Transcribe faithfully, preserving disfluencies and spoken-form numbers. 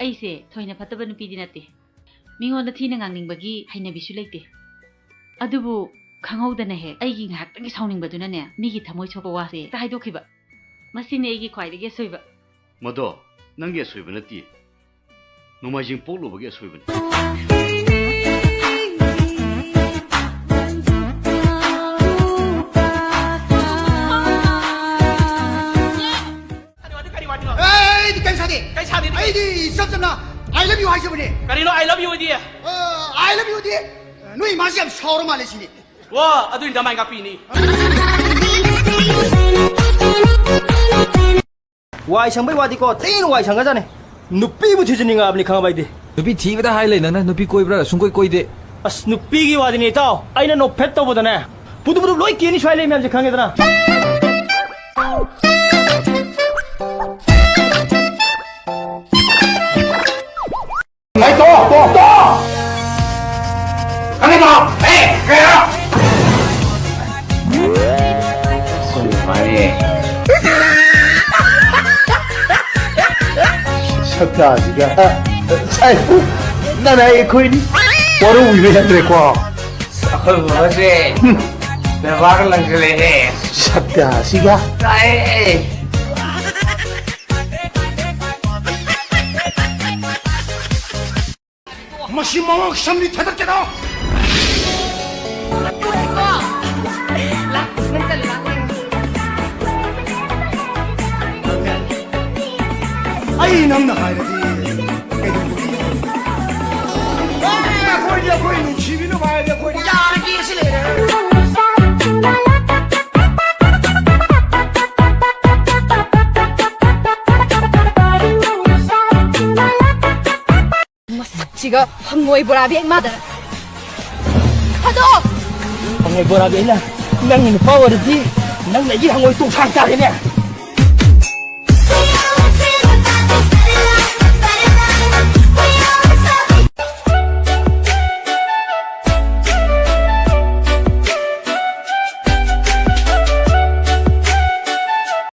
ꯑꯩꯁꯦ ꯊꯣꯏꯅ ꯐꯠꯇꯕ ꯅꯨꯄꯤꯗꯤ ꯅꯠꯇꯦ꯫ ꯃꯤꯉꯣꯟꯗ ꯊꯤꯅ ꯉꯥꯡꯅꯤꯡꯕꯒꯤ ꯍꯩꯅꯕꯤꯁꯨ ꯂꯩꯇꯦ꯫ ꯑꯗꯨꯕꯨ ꯈꯪꯍꯧꯗꯅ ꯍꯦꯛ ꯑꯩꯒꯤ ꯉꯥꯏꯍꯥꯛꯇꯪꯒꯤ ꯁꯥꯎꯅꯤꯡꯕꯗꯨꯅꯅꯦ, ꯃꯤꯒꯤ ꯊꯃꯣꯏ ꯁꯣꯛꯄ ꯋꯥꯁꯦ ꯍꯦꯛꯇ ꯍꯥꯏꯗꯣꯛꯈꯤꯕ꯫ ꯃꯁꯤꯅꯤ ꯑꯩꯒꯤ ꯈ꯭ꯋꯥꯏꯗꯒꯤ ꯑꯁꯣꯏꯕ꯫ ꯃꯗꯣ ꯅꯪꯒꯤ ꯑꯁꯣꯏꯕ ꯅꯠꯇꯦ, ꯅꯣꯡꯃꯥꯏꯖꯤꯡ ꯄꯣꯛꯂꯨꯕꯒꯤ ꯑꯁꯣꯏꯕꯅꯤ꯫ ꯑꯩꯗꯤ ꯀꯩꯝ ꯁꯥꯗꯦ꯫ ꯀꯩ ꯁꯥꯗꯦꯗꯤ? ꯑꯩꯗꯤ ꯏꯆꯝ ꯆꯝꯅ "I love you" ꯍꯥꯏꯖꯕꯅꯦ꯫ ꯀꯔꯤꯅꯣ "I love you" ꯗꯤ? ꯑ, "I love you" ꯗꯤ? ꯅꯣꯏ ꯏꯃꯥꯁꯤ ꯌꯥꯝ ꯁꯥꯎꯔ ꯃꯥꯜꯂꯦ ꯁꯤꯅꯤ꯫ ꯋꯥ, ꯑꯗꯨꯏꯗꯤ ꯃꯥꯏ ꯉꯥꯛꯄꯤꯅꯤ꯫ ꯋꯥꯏ ꯁꯪꯕꯩ ꯋꯥꯗꯤꯀꯣ, ꯊꯤꯅ ꯋꯥꯏ ꯁꯪꯒꯖꯥꯠꯅꯤ꯫ ꯅꯨꯄꯤꯕꯨ ꯊꯤꯖꯤꯟꯅꯤꯡꯉꯛꯑꯕꯅꯤ, ꯈꯪꯉꯕ ꯑꯩꯗꯤ꯫ ꯅꯨꯄꯤ ꯊꯤꯕꯗ ꯍꯥꯏ ꯂꯩ ꯅꯪꯅ, ꯅꯨꯄꯤ ꯀꯣꯏꯕ꯭ꯔꯥ? ꯁꯨꯡꯀꯣꯏ ꯀꯣꯏꯗꯦ꯫ ꯑꯁ, ꯅꯨꯄꯤꯒꯤ ꯋꯥꯗꯤꯅꯦ, ꯏꯇꯥꯎ, ꯑꯩꯅ ꯅꯣꯛꯐꯦꯠ ꯇꯧꯕꯗꯅꯦ, ꯄꯨꯗꯨ ꯄꯨꯗꯨ ꯂꯣꯏ ꯀꯦꯅꯤ ꯁ꯭ꯋꯥꯏ ꯂꯩ ꯃꯌꯥꯝꯁꯦ, ꯈꯪꯉꯦꯗꯅ꯫ ꯑꯩ ꯇꯣ, ꯇꯣ, ꯇꯣ! ꯈꯪꯉꯦ, ꯇꯣ! ꯑꯦ, ꯀꯩ ꯍꯥꯏꯔꯣ? ꯁꯛꯇꯥꯁꯤꯒ꯫ ꯁꯥꯏ, ꯅꯪ ꯑꯩ ꯑꯩꯈꯣꯏꯅꯤ꯫ ꯋꯥꯔꯧꯕꯤꯕ ꯍꯦꯟꯗ꯭ꯔꯦꯀꯣ꯫ ꯑꯩꯈꯣꯏ ꯕꯕꯥꯁꯦ ꯕꯦꯕꯥꯔ ꯂꯪꯁꯤꯜꯂꯛꯑꯦꯍꯦ꯫ ꯁꯛꯇꯥꯁꯤꯒ꯫ ꯇꯥꯏꯌꯦ꯫ ꯃꯁꯤ ꯃꯉꯛ ꯁꯝꯅꯤ ꯊꯦꯠꯇꯠꯀꯦ ꯇꯧ꯫ ꯑꯩ ꯅꯪꯅ ꯍꯥꯏꯔꯗꯤ ꯀꯩꯗꯧꯕꯒꯤ? ꯑꯦ, ꯑꯩꯈꯣꯏꯗꯤ, ꯑꯩꯈꯣꯏ ꯅꯨꯡꯁꯤꯕꯤꯅꯕ ꯍꯥꯏꯔꯗꯤ ꯑꯩꯈꯣꯏꯗꯤ ꯌꯥꯔꯒꯦ ꯁꯤ ꯂꯩꯔꯦ꯫ ꯃꯁꯛꯁꯤꯒ ꯍꯪꯉꯣꯏ ꯕꯣꯔꯥ ꯕꯦꯛ ꯃꯥꯗꯅ꯫ ꯊꯥꯗꯣꯛꯑꯣ! ꯍꯪꯉꯣꯏ ꯕꯣꯔꯥ ꯕꯦꯛꯅ ꯅꯪꯒꯤ ꯅꯨꯄꯥ ꯑꯣꯏꯔꯗꯤ ꯅꯪꯅ ꯑꯩꯒꯤ ꯍꯪꯉꯣꯏ ꯇꯣꯡꯁꯥꯡ ꯇꯥꯔꯦꯅꯦ꯫